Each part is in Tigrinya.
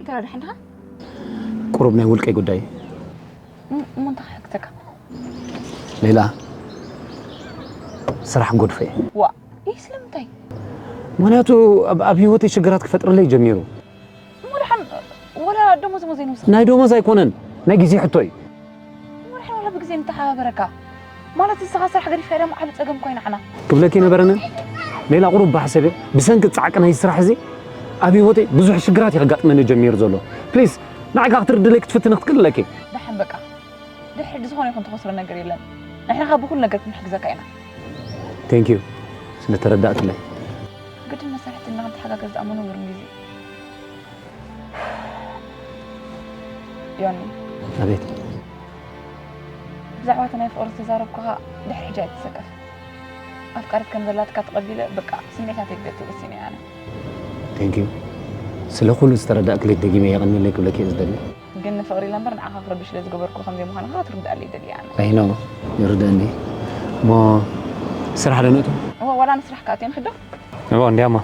ተረዳሕንኻ? ቁሩብ ናይ ውልቀይ ጉዳይ። እሞ እንታይ ክሕግዘካ? ሌላ፣ ስራሕ ጎድፈ። ዋ ይህ ስለምንታይ? ምክንያቱ ኣብ ኣብ ህይወተይ ሽግራት ክፈጥረለይ ጀሚሩ። እሞ ደሓን ወላ ደሞዝ ሞ ዘይንውስኽ? ናይ ደሞዝ ኣይኮነን፣ ናይ ግዜ ሕቶ እዩ። እሞ ደሓን ወላ ብግዜ ንተሓባበረካ። ማለት ንስኻ ስራሕ ገዲፍካ ደሞ ዓቢ ጸገም ኮይና ዓና። ክብለኪ ነበረንን ሌላ፣ ቁሩብ ብሓሰብ እየ። ብሰንኪ ጻዕቂ ናይ ስራሕ እዚ ኣብ ህይወተይ ብዙሕ ሽግራት እዩ ከጋጥመኒ ጀሚሩ ዘሎ። ፕሊስ፣ ንዓይ ክትርድለይ ክትፍትኒ ክትክእል ኣለኪ። ደሓን በቃ፣ ድሕሪ ዝኾነ ይኹን ተኸስሮ ነገር የለን። ንሕና ካብ ብኹሉ ነገር ክንሕግዘካ ኢና። ቴንክ ዩ ስለተረዳእክለይ። ግድን መሳርሕትና ክንተሓጋገዝ ዝኣመኑ ግርም ግዜ። ዮኒ፣ ኣቤት። ብዛዕባ እቲ ናይ ፍቕሪ ዝተዛረብኩኻ ድሕሪ ሕጂ ኣይትሰከፍ። ኣፍቃሪት ከም ዘላትካ ተቐቢለ፣ በቃ ስምዒታተይ ክገልጽ ወሲነ እየ ኣነ። ቴንክ ዩ ስለ ኩሉ ዝተረዳእክለይ ደጊመ የቐንየለይ ክብለኪ እየ ዝደሊ። ግን ንፍቕሪ ኢለ እምበር ንዓኻ ክረዱ ስለ ዝገበርኩ ከም ዘይምዃንኻ ክትርድኣለይ ይደሊ እየ ኣነ። ኣይኖ ይርደኒ እሞ ስራሕ ዶ ንእቶ? እወ፣ ዋላ ንስራሕ ክኣቱ እየ ንኽዶ? እዎ እንዲያማ።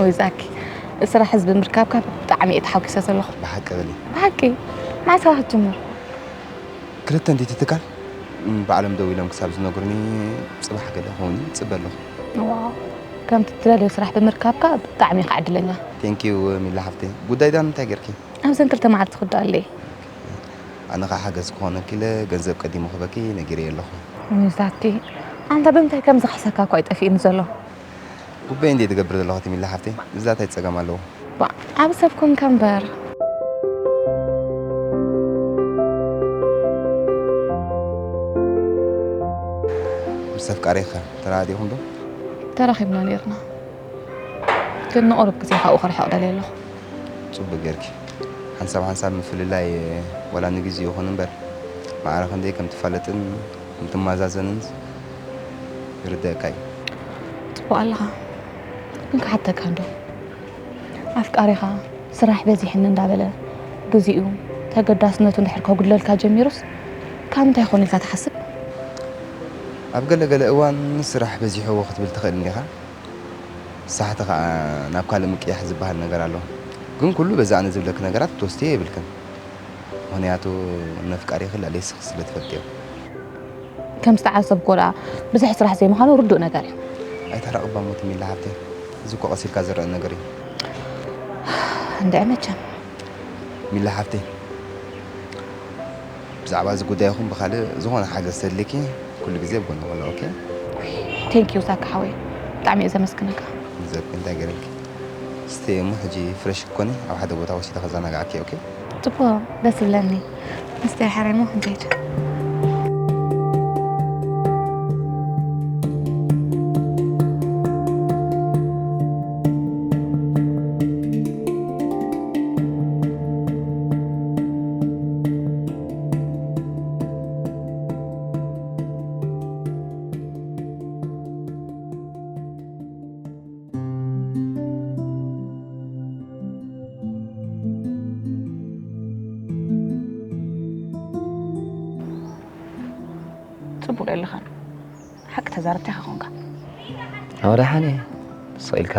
ወይ ዛኪ፣ ስራሕ ህዝቢ ምርካብካ ብጣዕሚ እየ ተሓጒሰ ዘለኹ። ብሓቂ በሊ። ብሓቂ፣ መዓስ ኢኻ ክትጅምር? ክልተ እንዲቲ ትካል እም፣ ባዕሎም ደው ኢሎም ክሳብ ዝነግሩኒ ጽባሕ ገለ ክኸውን ይጽበ ኣለኹ። ዋው፣ ከምቲ ትደልዮ ስራሕ ብምርካብካ ብጣዕሚ ኢኻ ዕድለኛ። ቴንኪዩ ሚላ ሓፍተይ። ጉዳይ ዳን እንታይ ጌርኪ? ኣብዘን ክልተ መዓልቲ ክዳለይ። ኣነ ኸዓ ሓገዝ ክኾነኪ ኢለ ገንዘብ ቀዲሙ ክበኪ ነጊረዮ ኣለኹ። ዛኪ፣ ኣንታ ብምንታይ ከም ዝኽሕሰካ እኳ እዩ ጠፊእኒ ዘሎ። ጉበይ እንዴ ትገብር ዘለኹ እቲ ሚላ ሓፍተይ? እዛ እንታይ ጸገም ኣለዎ? ባ፣ ዓቢ ሰብ ኮንካ እምበር። ምስ ኣፍቃሪኻ ተራዲኹም ዶ? ተራኺብና ነይርና። ግን ንቑሩብ ግዜ ካብኡ ክርሕቕ ደልየ ኣለኹ። ጽቡቅ ጌርኪ። ሓንሳብ ሓንሳብ ምፍልላይ ዋላ ንግዜ ይኹን እምበር ማዕረ ክንደይ ከም ትፋለጥን ከም ትመዛዘንን ይርደኣካ እዩ። ጽቡቕ ኣለኻ። ግን ክሓተካ እንዶ፣ ኣፍቃሪኻ ስራሕ በዚሕኒ እንዳበለ ግዜኡ ተገዳስነቱ እንድሕር ከጉድለልካ ጀሚሩስ ካብ ምንታይ ኮን ኢልካ ትሓስብ? ኣብ ገለ ገለ እዋን ስራሕ በዚሕዎ ክትብል ትኽእል እንዲኻ። ሳሕቲ ኸኣ ናብ ካልእ ምቅያሕ ዝበሃል ነገር ኣሎ። ግን ኩሉ በዚ ኣነ ዝብለኪ ነገራት ክትወስድዮ የብልክን። ምኽንያቱ ነፍቃሪኺ ልዕሊ ስኺ ስለ ትፈልጥዮ። ከም ዝተዓዘብክዎ ደኣ ብዙሕ ስራሕ ዘይምዃኑ ርዱእ ነገር እዩ። ኣይተራቕባ ሞት ሚላ ሓፍተይ። እዚ እኮ ቀስ ኢልካ ዝረአ ነገር እዩ። እንድዒ መቸም። ሚላ ሓፍተይ፣ ብዛዕባ እዚ ጉዳይ ይኹን ብኻልእ ዝኾነ ሓገዝ ተድልየኪ ኩሉ ግዜ ኣብ ጎንኺ ኣለኹ። ኦኬ? ቴንክ ዩ ዛኪ ሓወይ፣ ብጣዕሚ እየ ዘመስግነካ። ዘኪ እንታይ ገይረልኪ? እስቲ እሞ ሕጂ ፍረሽ ክትኮኒ ኣብ ሓደ ቦታ ወሲደ ከዘናግዓኪ። ኦኬ? ጽቡቕ፣ ደስ ዝብለኒ። እስቲ ሓራይ እሞ ክንከይድ። ጽቡቕ ዶ ኣለኻን? ሓቂ ተዛረብቲ ኢኻ ኾንካ። ኣብ ደሓን እየ። ስቕ ኢልካ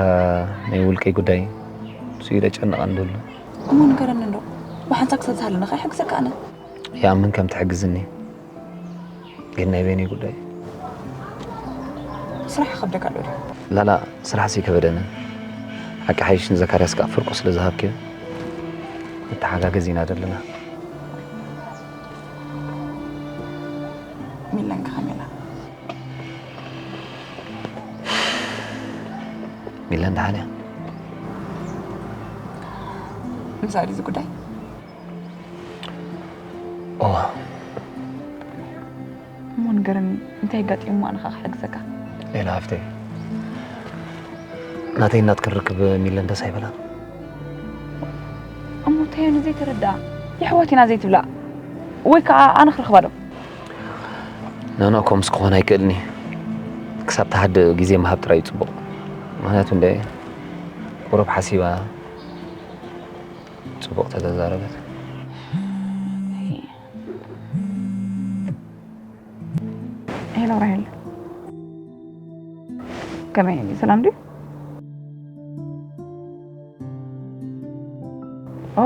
ናይ ውልቀይ ጉዳይ ንሱ እዩ ዘጨንቐኒ ዘሎ። እሞ ንገረኒ እንዶ፣ ብሓንሳብ ክሳብ ዝሃለና ከ ይሕግዘካ ኣነ። ይኣምን ከም ትሕግዝኒ፣ ግን ናይ በይነይ ጉዳይ። ስራሕ ይኸብደካ ኣሎ ድዩ? ላላ፣ ስራሕሲ ኣይከበደንን። ሓቂ ሓይሽ ንዘካርያስ ከኣ ፍርቁ ስለ ዝሃብክዮ፣ ንተሓጋገዝ ኢና ዘለና። ሚለን ከ ከመይ ኢላ? ሚለን ደሓን እያ። ምስኣ ድዩ እዚ ጉዳይ? እዋ። እሞ ንገረኒ፣ እንታይ ኣጋጢሙ ኣነ ኸኣ ክሕግዘካ? ሌላ ሃፍተይ፣ ናተይ እናት ክንርክብ ሚለን ደስ ኣይበላን። እሞ እንታይ እዩ ዘይተረድኣ? የሕዋት ኢና ዘይትብላ? ወይ ከኣ ኣነ ክረኽባ ዶ? ኖ፣ ኖ፣ ከምዚ ክኾን ኣይክእልን እዩ። ክሳብ ትሃድእ ግዜ ምሃብ ጥራይ እዩ ጽቡቕ። ምኽንያቱ እንደ ቁሩብ ሓሲባ ጽቡቕ ተተዛረበት። ሄሎ ራሄል፣ ከመይ፣ ሰላም ድዩ? ኦ፣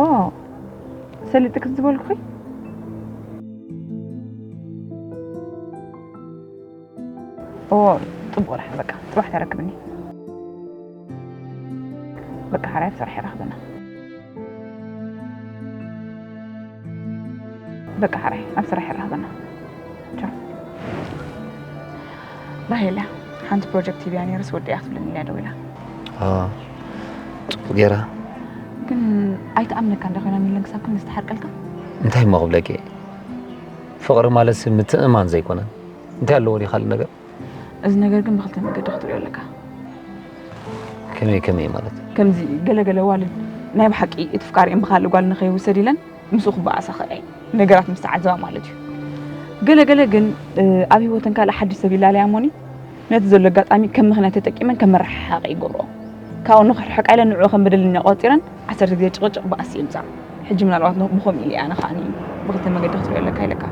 ሰሊጥክ ዝበልኩኺ? ኦ፣ ጽቡቕ ደሓን፣ በቃ ጽባሕ ተረክብኒ። በቃ ሓራይ ኣብ ስራሕ ይራኽበና። በቃ ሓራይ ኣብ ስራሕ ይራኽበና። ቻው። ራሄል እያ፣ ሓንቲ ፕሮጀክት ሂብያ ነይርስ ወዲኣ ክትብለኒ እያ ደዊላ። አ፣ ጽቡቕ ገይራ። ግን ኣይትኣምነካ እንዳ ኮይና ሚለን ክሳብ ክንዲ ዝተሓርቀልካ። እንታይ እሞ ክብለኪ? ፍቕሪ ማለትሲ ምትእምማን ዘይኮነን። እንታይ ኣለዎ ድዩ ካልእ ነገር? እዚ ነገር ግን ብኽልተ መገዲ ክትሪኦ ኣለካ። ከመይ ከመይ ማለት? ከምዚ ገለገለ ዋልድ ናይ ብሓቂ እቲ ፍቃሪኤን ብኻልእ ጓል ንኸይውሰድ ኢለን ምስኡ ክበኣሳ ክእላ እየን። ነገራት ምስ ተዓዘባ ማለት እዩ። ገለገለ ግን፣ እ፣ ኣብ ህይወተን ካልእ ሓድሽ ሰብ ይላለያ እሞኒ ነቲ ዘሎ ኣጋጣሚ ከም ምኽንያት ተጠቂመን ከም መረሓሓቂ ይገብርኦ። ካብኡ ንኽርሕቃ ኢለን ንዕኡ ከም በደለኛ ቆጺረን ዓሰርተ ግዜ ጭቕጭቕ ባእሲ የምጽኣ። ሕጂ ምናልባት ን-፣ ብኸምኡ ኢለ እየ ኣነ ከኣ ብኽልተ መገዲ ክትሪኦ ኣለካ ኢለካ።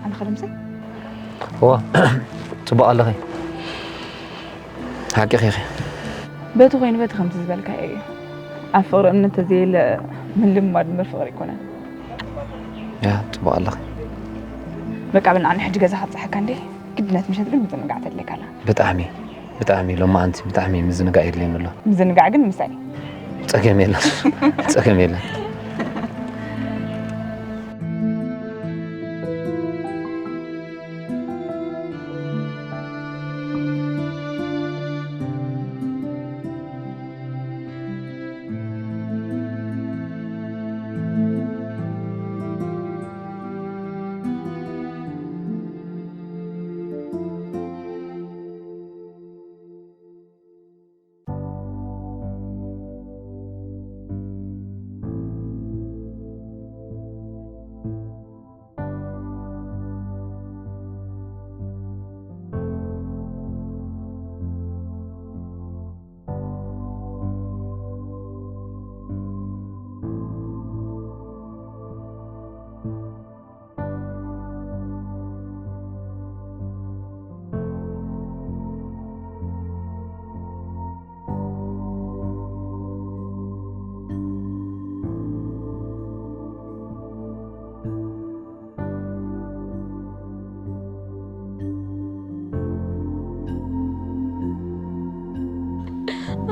ኣለኺ ዶ ምሳይ? እዋ፣ ጽቡቕ ኣለኺ። ሓቂኺ ኢኺ። በቲ ኮይኑ በቲ ከምቲ ዝበልካዮ እዩ። ኣብ ፍቕሪ እምነት ተዘየለ ምልማድ እምበር ፍቕሪ ኣይኮነን። ያ፣ ጽቡቕ ኣለኺ። በቃ በል ንዓኒ ሕጂ ገዛ ከብጽሓካ እንዴ? ግድነት ምሸት ግን ምዝንጋዕ ተድልየካ ኣላ። ብጣዕሚ፣ ብጣዕሚ ሎማዓንቲ ብጣዕሚ ምዝንጋዕ የድልየኒ ኣሎ። ምዝንጋዕ ግን ምሳይ። ጸገም የለን። ጸገም የለን።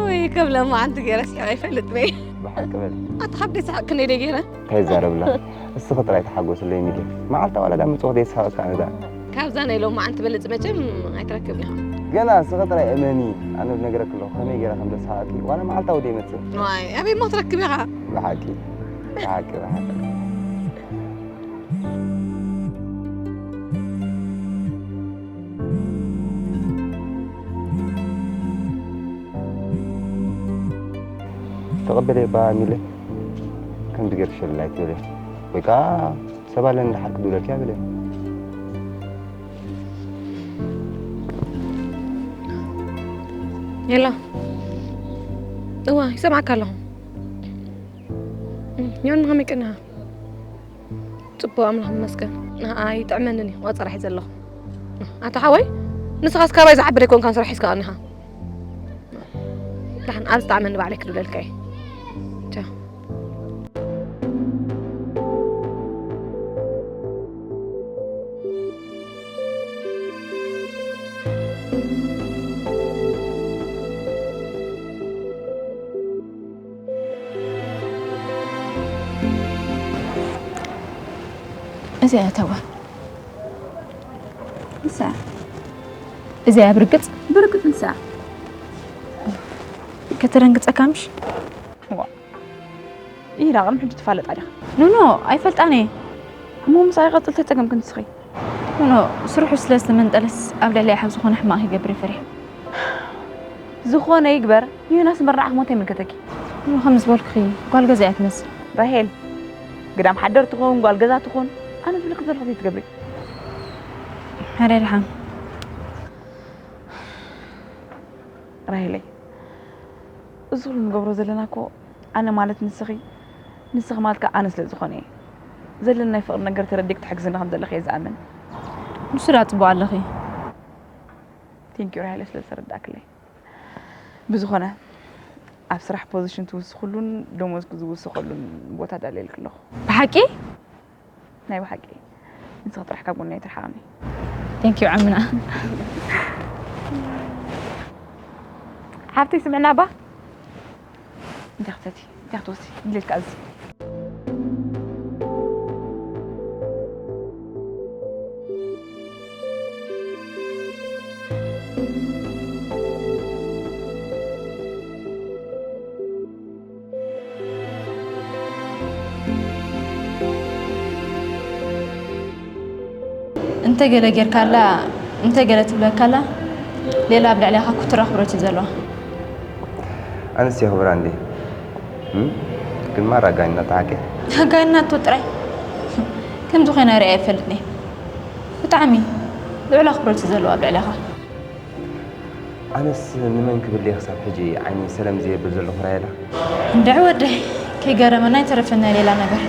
ወይ ከም ሎማዓንቲ ገይረ ስሒቐ ኣይፈልጥን እየ። ብሓቂ በል። ኣታ ሓቂ ሰሓቕ ክንደይ ደይ ገይረ? እንታይ ይዛረብላ? እስኺ ጥራይ ተሓጎስለይ ሚሊ። መዓልታ ዋላ ዳ ምጽኹ ደይ ስሓቕካ ኣነ ዳ። ካብዛ ናይ ሎማዓንቲ በልጽ መቸም ኣይትረክብን ኢኻ። ገና እስኺ ጥራይ እመኒ፣ ኣነ ዝነግረኪ ኣለኹ ከመይ ገይረ ከም ዘስሓቐኪ ዋላ መዓልታ ወደ ይመጽእ። ዋይ፣ ኣበይ እሞ ክትረክብ ኢኻ? ብሓቂ፣ ብሓቂ፣ ብሓቂ። ተቐበለ እባ ሚለ ከምዚ ገይሩ ሸለል ኣይትበለ። ወይ ከኣ ሰብ ኣለኒ ደሓር ክድውለልኪ እያ በለ። የላ። እዋ፣ ይሰምዓካ ኣለኹ። ዮኒ፣ ከመይ ቀኒኻ? ጽቡቕ፣ ኣምላኽ ይመስገን። ንኣይ ይጥዕመንን እዩ፣ ቆጸራ ሒዘ ኣለኹ። ኣታ ሓወይ፣ ንስኻስ ካባይ ዝዓቢ ደይኮንካን ስራሕ ሒዝካ ቀኒኻ። ደሓን፣ ኣብ ዝጥዕመኒ ባዕለይ ክድውለልካ እየ። ቻው። እዚኣ እያ ተዋ። ንሳ። እዚኣ እያ ብርግጽ? ብርግጽ ንሳ። ከተደንግጸካ ምሽ? ዋ። ኢላ ቅድሚ ሕጂ ትፋለጣ ዲኻ? ኖ፣ ኖ፣ ኣይፈልጣን እየ። እሞ ምሳይ ቀጽል ተጸገምኪ ንስኺ? ኖ፣ ኖ፣ ስርሑ ስለ ዝተመንጠለስ ኣብ ልዕሊኣ ካብ ዝኾነ ሕማቕ ክገብር ይፈርሕ። ዝኾነ ይግበር፣ ንዮናስ ምርዓኽ ሞት ኣይምልከተኪ። ኖ፣ ከም ዝበልኩኺ ጓል ገዛ እያ ትመስል። ራሄል፣ ግዳም ሓደር ትኹን፣ ጓል ገዛ ትኹን፣ ኣነ ዝብለኪ ዘለኹ ዘይትገብሪ። ሕራይ ደሓን። ራሄለይ፣ እዚ ኩሉ ንገብሮ ዘለና እኮ ኣነ ማለት ንስኺ፣ ንስኺ ማለት ከኣ ኣነ ስለ ዝኾነ እየ። ዘለና ናይ ፍቕሪ ነገር ተረዲእኪ ትሕግዝኒ ከም ዘለኺ እየ ዝኣምን። ንሱ ደኣ ጽቡቕ ኣለኺ። ቴንክ ዩ ራሄለይ ስለ ዝተረዳእክለይ። ብዝኾነ ኣብ ስራሕ ፖዚሽን ትውስኽሉን ደሞዝኪ ዝውስኸሉን ቦታ ደልየልኪ ኣለኹ። ብሓቂ? ናይ ብሓቂ ንስኺ ጥራሕ ካብ ጎነይ ኣይትርሓቕኒ። ቴንክ ዩ ዓምና። ሓብተይ ስምዕና እባ። እንታይ ክትሰቲ? እንታይ ክትወስዲ? ድሌትካ ኣዚ። እንተ ገለ ጌርካላ፣ እንተ ገለ ትብለካላ፣ ሌላ ኣብ ልዕሌኻ ኩቱር ኣኽብሮት እዩ ዘለዋ። ኣነስ የኽብራ እንዴ? እም? ግን ማራ ኣጋይና ተሓቂ? ኣጋይና እቶ ጥራይ። ከምዚ ኮይና ሪኣ ኣይፈልጥን እየ። ብጣዕሚ ልዑል ኣኽብሮት እዩ ዘለዋ ኣብ ልዕሌኻ። ኣነስ ንመን ክብል እየ ክሳብ ሕጂ ዓይኒ ሰለም ዘየብል ዘለኹ ራሄላ? እንድዒ ወደይ፣ ከይገረመና ኣይተረፈና ሌላ ነገር።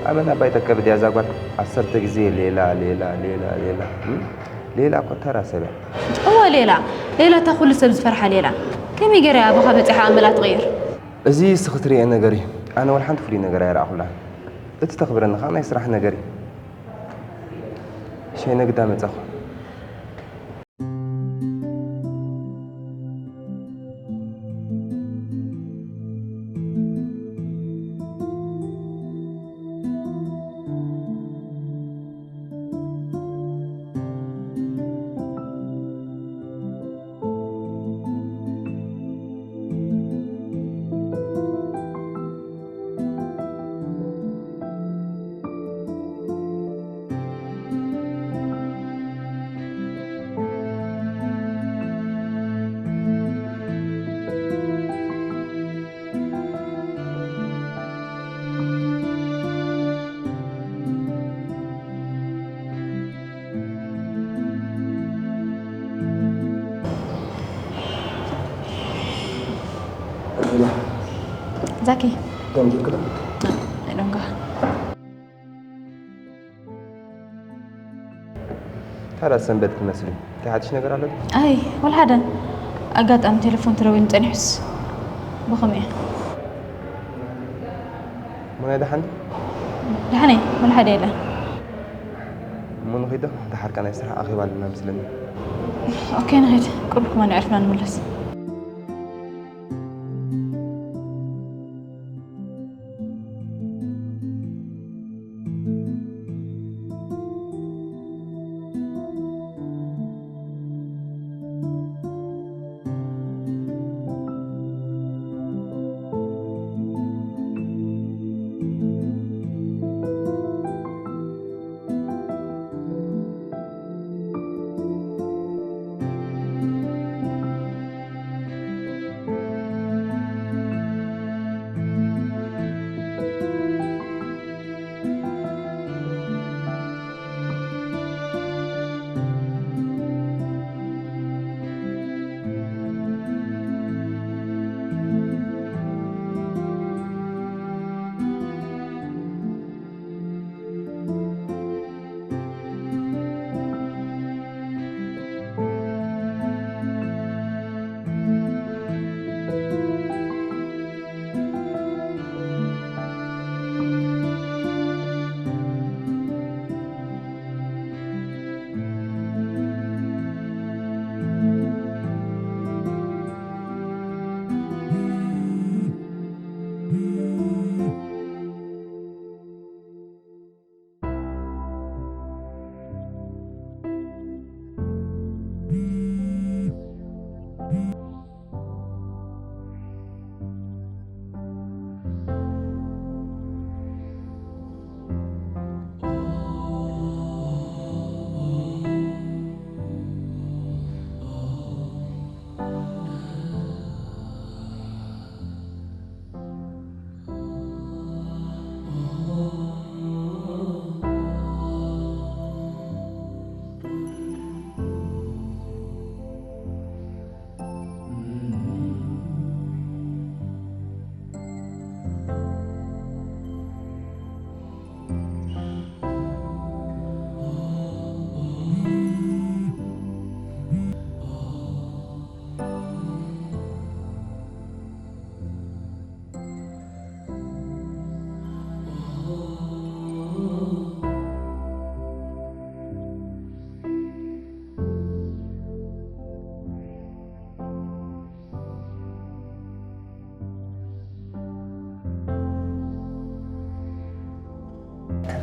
ኣመና ባይተከብድ እያ እዛ ጓል። ዓሰርተ ግዜ ሌላ፣ ሌላ፣ ሌላ፣ ሌላ። እም? ሌላ እኮ ተራ ሰብ እያ። እወ ሌላ፣ ሌላ እታ ኩሉ ሰብ ዝፈርሓ ሌላ። ከመይ ገይራ እያ ኣባኻ በጺሓ ኣመላ ትቕይር? እዚ እስኺ ትርእየ ነገር እዩ። ኣነ ወላ ሓንቲ ፍሉይ ነገር ኣይረኣኹላን። እቲ ተኽብረኒ ኸኣ ናይ ስራሕ ነገር እዩ። ሸይነ ግዳ መጻኹ። ዛኪ። ደንጊርኩ ዶ? I don't go. ታዲያ ሰንበት ትመስሊ፣ እንታይ ሓድሽ ነገር ኣሎ? ኣይ፣ ወላ ሓደ። ኣጋጣሚ ቴሌፎን ተደዊሉ ጸኒሑስ፣ ብኸመይ እያ? ሙናይ ደሓን ዶ? ደሓን እየ፣ ወላ ሓደ የለን። እሞ ንኺድ ዶ? ደሓር ከኣ ናይ ስራሕ ኣኼባ ኣለና መስለኒ። ኦኬ፣ ንኺድ። ቁሩብ ከማን ኣዕሪፍና ንምለስ።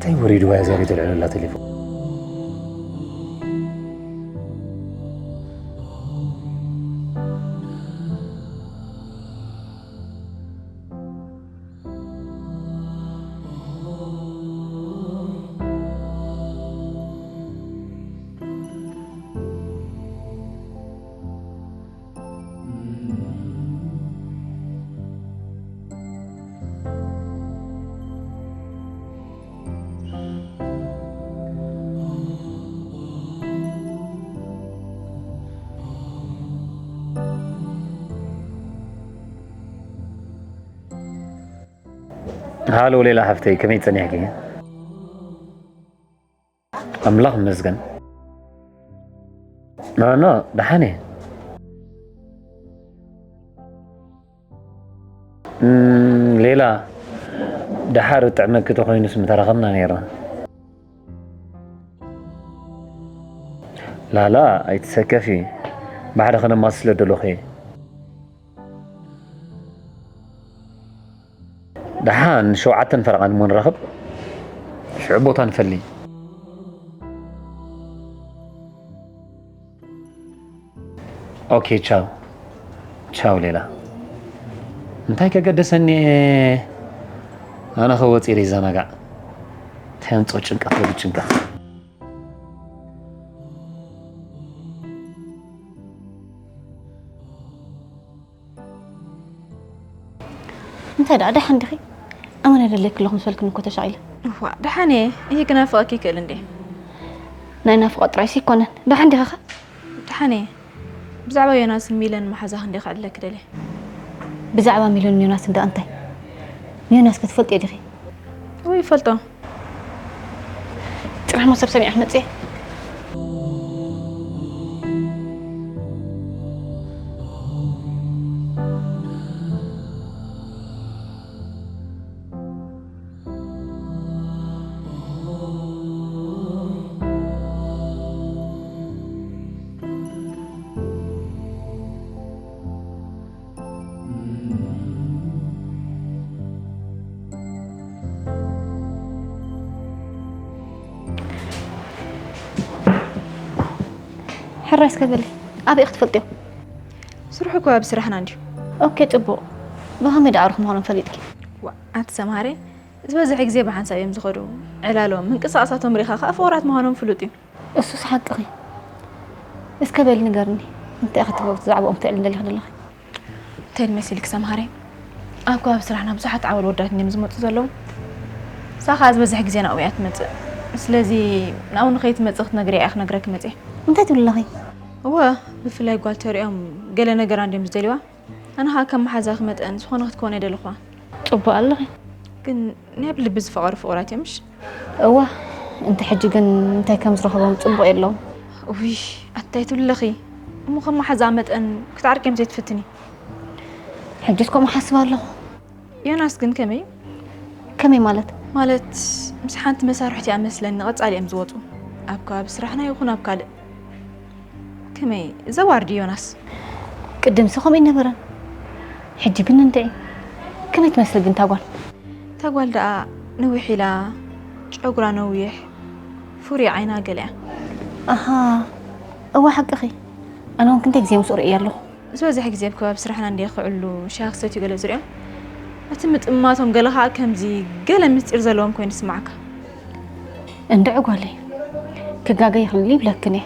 ኣይወሪድዋ እያ ዛሬ ተልዕለላ ቴሌፎን። ሃሎ ሌላ ሓፍተይ፣ ከመይ ጸኒሕኪ? ኣምላኽ ይመስገን። ኖ፣ ኖ፣ ደሓን እየ። እም፣ ሌላ፣ ደሓር እጥዕመኪ ተኾይኑስ ምተራኸብና ነይርና። ላላ፣ ኣይትሰከፊ፣ ባዕልኺ ነማስሎ ደለኹ እየ። ደሓን ሸውዓተን ፈረቓ እሞ ንራኸብ፣ ሽዑ ቦታ ንፈሊ። ኦኬ፣ ቻው። ቻው ሌላ። እንታይ ከገደሰኒ እየ? ኣነ ኸ ወፂእ ይዘናጋዕ። እንታይ ኣምፅኦ ጭንቀት ወዲ ጭንቀት። እንታይ ደኣ ደሓን ዲኺ? ኣመና ደለይኪ ኣለኹ ምስ በልክኒ እኮ ተሻቒለ። እዋ ደሓን እየ። እየ ክናፍቐኪ ይክእል እንዴ? ናይ ናፍቖት ጥራይሲ ኣይኮነን። ደሓን ዲኺ ኸ? ደሓን እየ። ብዛዕባ ዮናስን ሚለን መሓዛኺ እንዴ ከዕልለኪ ደልየ። ብዛዕባ ሚለንን ዮናስን ደኣ እንታይ? ንዮናስ ከ ትፈልጥዮ ዲኺ? እወ ይፈልጦ። ጽባሕ እሞ ሰብ ሰሚዐ ክመጽእ እየ። ሕራይ እስከ በሊ፣ ኣበይ ኢኺ ትፈልጥዮ? ስርሑ እኮ ኣብ ስራሕና እንድዩ። ኦኬ፣ ጽቡቕ። ብኸመይ ደኣ ኣዕሩኽ ምዃኖም ፈሊጥኪ? ዋእ፣ ኣቲ ሰምሃሬ፣ ዝበዝሐ ግዜ ብሓንሳብ እዮም ዝኸዱ። ዕላሎም፣ ምንቅስቓሳቶም ርኢኻ ከኣ ፍቑራት ምዃኖም ፍሉጥ እዩ። እሱስ ሓቅኺ። እስከ በሊ ንገርኒ፣ እንታይ ኢኺ ትገብሪ ብዛዕባኦም ተዕልለሊ ዘለኺ? እንታይ መሲልኪ ሰምሃሬ፣ ኣብ ከባቢ ስራሕና ብዙሓት ዓወል ወዳት እንድዮም ዝመፁ ዘለዉ። ንሳ ከዓ ዝበዝሕ ግዜ ናብኡ እያ ትመፅእ። ስለዚ ናብኡ ንከይትመፅእ ክትነግርያ እየ ክነግረኪ መፅየ። እንታይ ትብሊ ኣለኺ? እወ፣ ብፍላይ ጓል ተሪኦም ገለ ነገራ እንድዮም ዝደልይዋ። ኣነ ከዓ ከም መሓዛኺ መጠን ዝኾነ ክትከውን ኣይደለኹዋ። ፅቡቅ ኣለኺ። ግን ናይ ብልቢ ዝፈቐሩ ፍቑራት እዮም ምሽ? እዋ፣ እንተ ሕጂ ግን እንታይ ከም ዝረኽቦም ፅቡቕ የለውን። ውይ፣ ኣታይ ትብለኺ? እሞ ከም መሓዛ መጠን ክትዓርቅዮም ዘይትፍትኒ? ሕጅስ ከምኡ ሓስብ ኣለኹ። ዮናስ ግን ከመይ? ከመይ ማለት? ማለት ምስ ሓንቲ መሳርሕቲ እያ መስለኒ ቀጻሊ እዮም ዝወፁ። ኣብ ከባቢ ስራሕና ይኹን ኣብ ካልእ። ከመይ ዘዋርድ ዮናስ? ቅድምሲ ከምኡ ኣይነበረን። ሕጂ ግን እንድዒ። ከመይ ትመስል ግን እታ ጓል? እታ ጓል ደኣ ንውሕ ኢላ፣ ጨጉራ ነዊሕ፣ ፍሩይ ዓይና ገለ እያ። ኣሃ፣ እወ ሓቅኺ። ኣነ እውን ክንደይ ግዜ ምስኡ ርእየ ኣለኹ። ዝበዝሕ ግዜ ኣብ ከባቢ ስራሕና እንድየ ክዕሉ ሻሂ ክሰትዩ ገለ ዝሪኦም። እቲ ምጥማቶም ገለ ኸኣ ከምዚ ገለ ምስጢር ዘለዎም ኮይኑ ይስምዓካ። እንድዒ ጓለይ፣ ክጋገ ይኽእል ይብለክን እየ።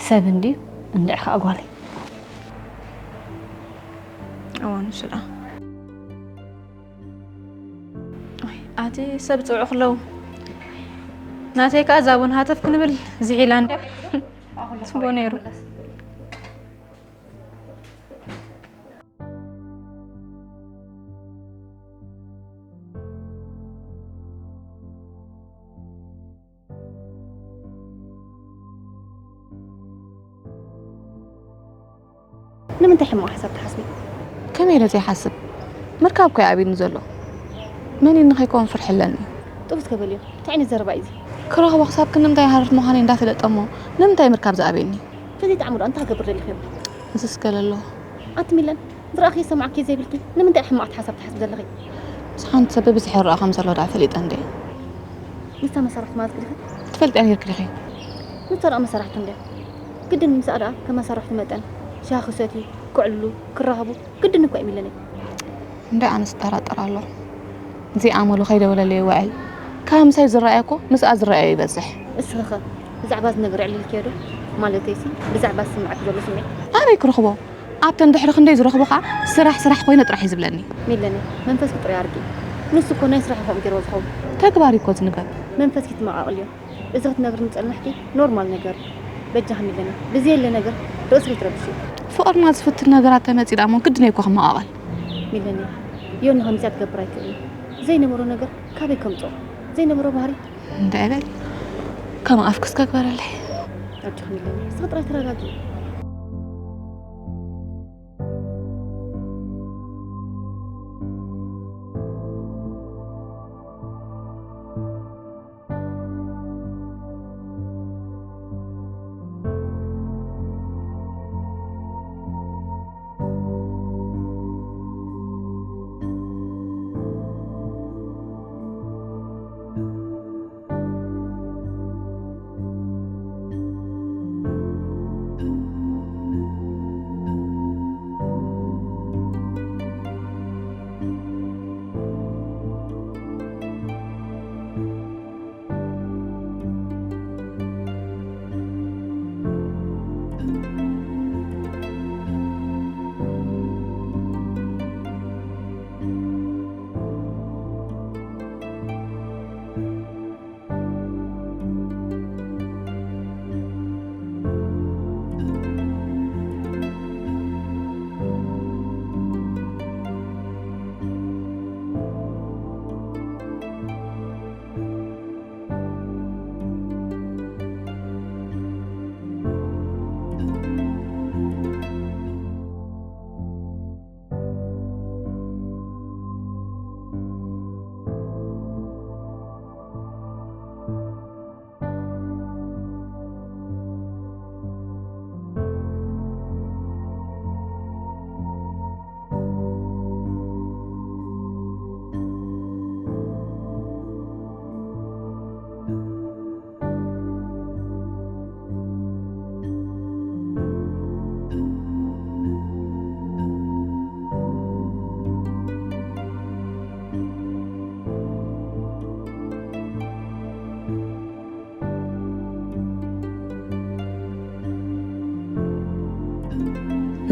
ሰብ እንድዩ እንድዒ ኸኣ ጓለይ። እወ ንሱ ደኣ። ኣቲ ሰብ ጽውዑ ክለው ናተይ ከኣ እዛ ቡን ሃተፍ ክንብል ዝሒላ እንድያ ጽቡቅ ነይሩ። ንምንታይ ሕማቕ ሓሳብ ትሓስቢ? ከመይ ኢለ ዘይሓስብ? ምርካብ እኮ እዩ ኣብዩኒ ዘሎ። መን እዩ ንኸይከውን ፍርሒ ኣለኒ። ጥቡስ ከበልዮ። እንታይ ዓይነት ዘረባ እዩ እዚ? ክረኽቦ ክሳብ ክንምንታይ ሃረር ምዃነይ እንዳፈለጠ እሞ ንምንታይ ምርካብ ዝኣብየኒ? ተዘይጠዓሙ ደኣ እንታይ ክገብር ደሊኽዮ? ምስስ ገለ ኣለዎ። ኣቲ ሚለን፣ ዝረኣኽዮ ዝሰማዕክዮ ዘይብልኪ ንምንታይ ሕማቕ ሓሳብ ትሓስቢ ዘለኺ? ምስ ሓንቲ ሰብ ብብዝሒ ይረኣ ከም ዘሎ ደኣ ፈሊጠ እንድየ። ንሳ መሳርሕቲ ማለት ግዲኻ? ትፈልጥያ ነይርኪ ዲኺ? ንሳ ደኣ መሳርሕቱ እንድያ። ግድን ምሳኣ ደኣ ከም መሳርሕቱ መጠን ሻሂ ክሰትዩ፣ ክዕልሉ፣ ክራኸቡ ግድን እኮ እዩ ሚለነይ። እንዳ ኣነስ እጠራጠር ኣለኹ። እዚ ኣመሉ ከይደወለለይ ይውዕል። ካብ ምሳይ ዝረኣየ እኮ ምስኣ ዝረኣየ ይበዝሕ። እስኺ ኸ ብዛዕባ እዚ ነገር የዕሊልክዮ ዶ? ማለተይሲ ብዛዕባ ዝስምዐኪ ዘሎ ስምዒት። ኣበይ ክረኽቦ? ኣብተን ድሕሪ ክንደይ ዝረኽቦ ኸኣ ስራሕ ስራሕ ኮይነ ጥራሕ እዩ ዝብለኒ። ሚለኒ፣ መንፈስኪ ጥራይ ኣርጊ። ንሱ እኮ ናይ ስራሕ ኢኹም ገይርዎ ዝኸውን። ተግባር እኮ ዝንበብ። መንፈስኪ ትመቓቕልዮ። እዚ ክትነግርኒ ዝጸናሕኪ ኖርማል ነገር እዩ። በጃኺ ሚለኒ፣ ብዘየለ ነገር ርእስኺ ትረብሽዮ። ፍቕርና ዝፍትን ነገራት ተመጺኡ ደኣ እሞ ግድን እዩ እኮ ክመቓቐል። ሚለኒ፣ ዮኒ ከምዚኣ ክገብር ኣይክእልን። ዘይነበሮ ነገር ካበይ ከምጽኦ? ዘይነበሮ ባህሪ። እንዳ እበል፣ ከም ኣፍኪ እስከ ግበረለይ። ኣጆኺ ሚለኒ፣ እስኺ ጥራይ ተረጋጊ።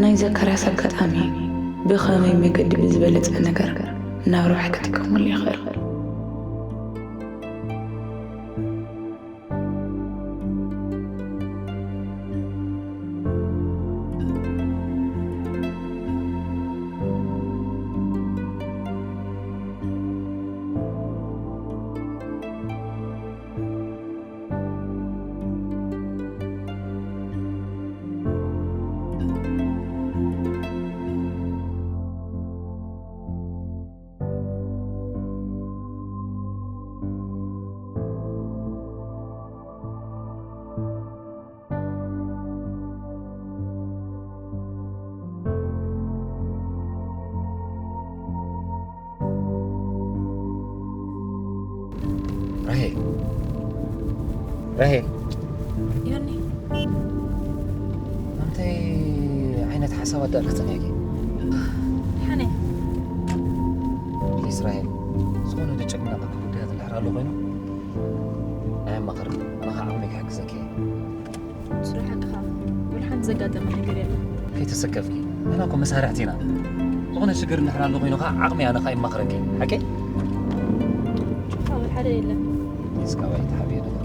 ናይ ዘካርያስ ኣጋጣሚ ብኸመይ መገዲ ብዝበለጸ ነገር ናብ ረብሓ ክጥቀመሉ ይኽእል? ራሄል፣ ራሄል፣ ዮኒ፣ እንታይ ዓይነት ሓሳባት ደኣ ክትጸንዕኪ? ሓነ። ፕሊስ ራሄል፣ ዝኾነ ደጨግና ጉዳያት እንድሕር ኣሎ ኮይኑ ኣየማኽርን። ኣነ ከዓ ዓቕመይ ክሕግዘኪ እየ። ስራሕ ሓቅኻ፣ ወላ ሓንቲ ዘጋጠመ ነገር የለን። ከይተሰከፍኪ፣ ንሕና እኮ መሳርሕቲ ኢና። ዝኾነ ሽግር እንድሕር ኣሎ ኮይኑ ከዓ ዓቕመይ ኣነ ከዓ ይማኽረኪ። ሓቀይ? ችካ ወላ ሓደ የለን። እስካብ ኣይተሓብየ ነገር።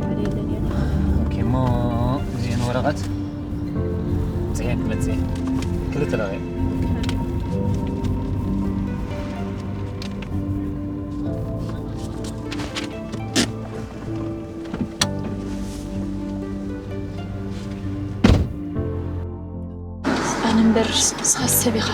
ሓደ የለን እያ። ኦኬ፣ እሞ እዚአን ወረቐት ጽሒን ክትመጽእ እየ። ክልተ ደቂቕ። ስልጣን እምበር ንስኻ ሰብ ኢኻ።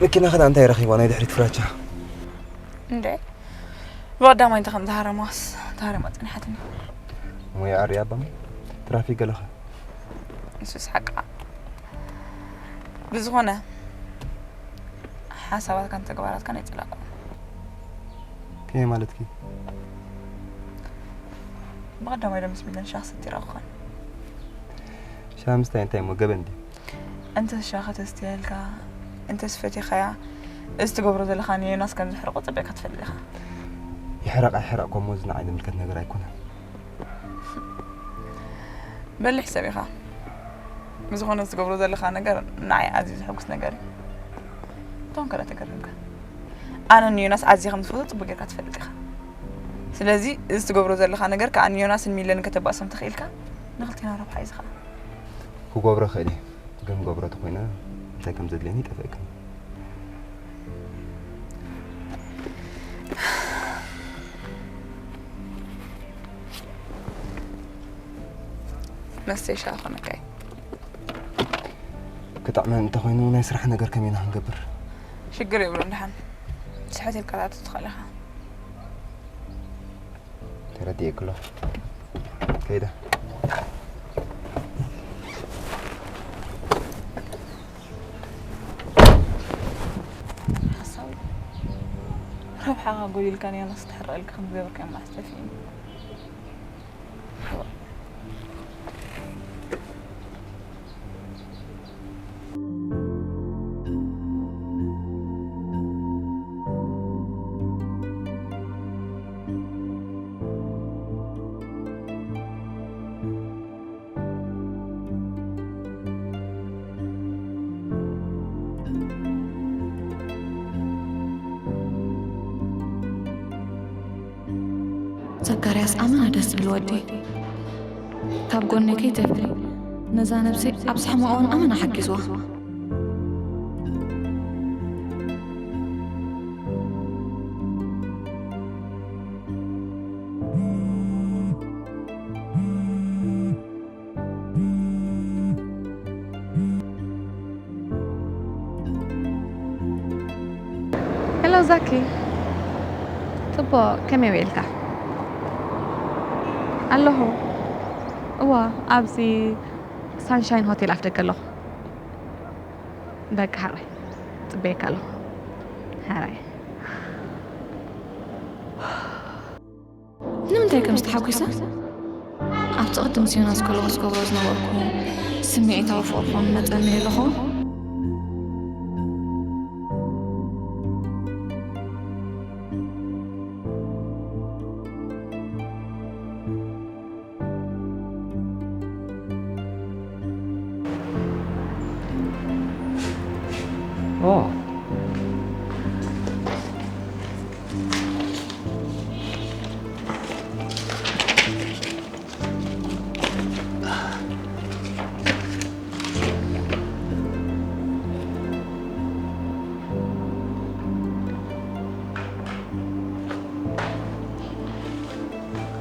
መኪና ከዳ እንታይ ረኺባ ናይ ድሕሪት ፍራቻ? እንዴ፣ ብቐዳማይ እንተ ከም ዝሃረማስ ተሃረማ ጸኒሓትኒ። ሞያ ኣሪ ኣባም ትራፊክ ገለኻ። ንሱስ ሓቃ። ብዝኾነ ሓሳባትካን ተግባራትካን ኣይጸላእኩ። ከመይ ማለትኪ? ብቐዳማይ ደምስ ሚለን ሻኽ ሰቲራኩኻን። ሻምስታይ እንታይ እሞ ገበን ድዩ? እንተስ ሻኸ ተስትየልካ፣ እንተስ ፈቲኻያ፣ እዚ ትገብሮ ዘለኻ ንዮናስ ከም ዝሕርቆ ጸቢቕካ ትፈልጥ ኢኻ። ይሕረቕ ኣይሕረቕ ኮሞ እዚ ንዓይ ዝምልከት ነገር ኣይኮነን። በሊሕ ሰብ ኢኻ። ብዝኾነ እዚ ትገብሮ ዘለኻ ነገር ንዓይ ኣዝዩ ዘሐጉስ ነገር እዩ። እቶም ከለ ተገሪምካ። ኣነ ንዮናስ ኣዝየ ከም ዝፈትዎ ጽቡቅ ጌርካ ትፈልጥ ኢኻ። ስለዚ እዚ ትገብሮ ዘለኻ ነገር ከኣ ንዮናስን ሚለንን ከተባእሶም ተኽኢልካ ንኽልቴና ረብሓ እዩ ዝኸኣ። ክገብሮ እኽእል እየ፣ ግን ገብሮ ተኾይነ እንታይ ከም ዘድልየኒ ይጠፍእክን። መስተይ ሻሂ ኮነካይ። ክጥዕመን እንተኾይኑ ናይ ስራሕ ነገር ከመይ ኢና ክንገብር? ሽግር የብሉን፣ ደሓን ስሕት ኢልካ ክትኣቱ ትኽእል ኢኻ። ተረዲኤኪ ኣለኹ። ከይደ። ሓሳዊ ረብሓኻ ጎዲልካ ንዮናስ ክትሕረቐልካ ከም ዝገበርካዮ መዓስ ጠፊእኒ። ዘካርያስ ኣመና ደስ ዝብል ወዲ። ካብ ጎነይ ከይተፍሊ ነዛ ነብሰይ ኣብ ዝሕመቕ እዋን ኣመና ሓጊዝዋ። ሄሎ ዛኪ፣ ጽቡቕ፣ ከመይ ውዒልካ? ኣለኹ። እዋ፣ ኣብዚ ሳንሻይን ሆቴል ኣፍደገ ኣለኹ። በቃ፣ ሕራይ፣ ጽበየካ ኣለኹ። ሕራይ። ንምንታይ ከም ዝተሓጒሰ ኣብቲ ቅድም ምስ ዮናስ ከለኹ ዝገብሮ ዝነበርኩ ስምዒታዊ ፍቕሪ ኮን መጸኒ ኣለኹ።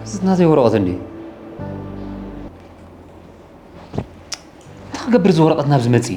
እዚ ናተይ ወረቐት እንድዩ። እንታይ ክገብር እዚ ወረቐት ናብዚ መፂኡ?